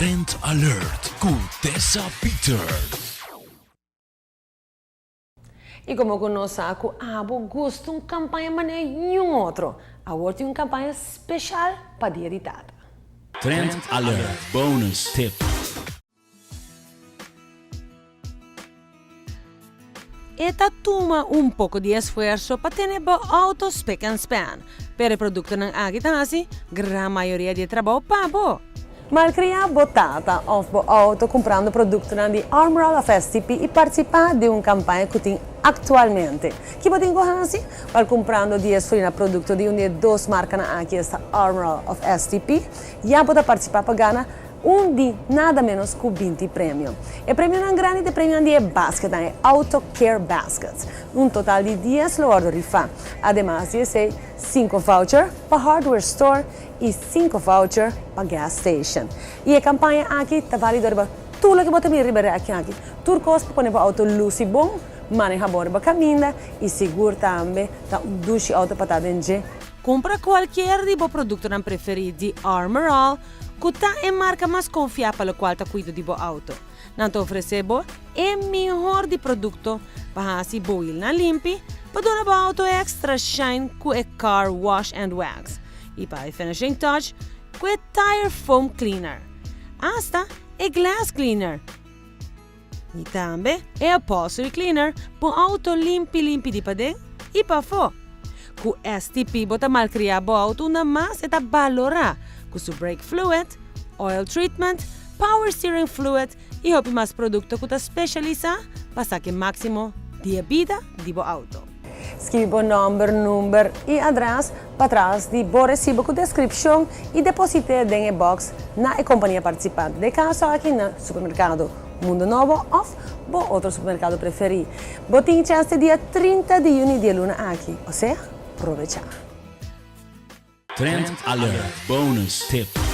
Trend Alert ku Tessa Peters. I komo ku nos sa ku abo gusta un kampaña manera niun otro, awor tin un kampaña speshal pa Dia di Tata. Trend Alert Bonus Tip. E ta tuma un poko di esfuerso pa tene bo outo spik en span, pero e produktonan aki ta hasi gran mayoria di e trabou pa bo. Malkriá bo tata òf bo outo kumprando produktonan di Armorall òf STP i partisipá den un kampaña ku tin aktualmente. Ki bo tin ku hasi? Wèl kumprando dies furina produkto di un di e dos markanan aki esta Armorall òf STP, ya bo ta partisipá pa gana Un di nada menos ku 20 premio. E premionan grandi ta e premionan di e basketnan, e Auto Care Baskets. Un total di 10 lo wòrdu rifá. Ademas di esei, sinku voucher pa hardware store i sinku voucher pa gas station. I e kampaña aki ta válido riba tur loke bo ta mira riba e rèki aki. Tur kos pa pone bo outo lusi bon, maneha bon riba kaminda i sigur tambe ta un dushi outo pa ta den dje. Kumpra kualkier di bo produktonan preferí di Armorall Ku ta e marka mas konfiá pa lokual ta kuido di bo outo. Nan ta ofresé bo e mihor di produkto pa hasi bo wilnan limpi, pa duna bo outo e èkstra shine ku e Car Wash and Wax i pa e finishing touch ku e Tire Foam Cleaner. Asta e Glass Cleaner i tambe e Upholstery Cleaner pa un outo limpi limpi di paden i pafó. Ku STP bo ta malkriá bo outo unda mas e ta balorá ku su brake fluid, oil treatment, power steering fluid i hopi mas produkto ku ta spesialisá pa saka e máksimo di e bida di bo outo. Skibi bo nòmber, number i adrès patras di bo resibo ku deskripshon i deposit'é den e bòks na e kompania partisipante, den e kaso aki na Supermerkado Mundo Nobo òf bo otro supermerkado preferí. Bo tin chèns te dia 30 di yüni di e luna aki, osea, probechá! Trend Alert Bonus Tip.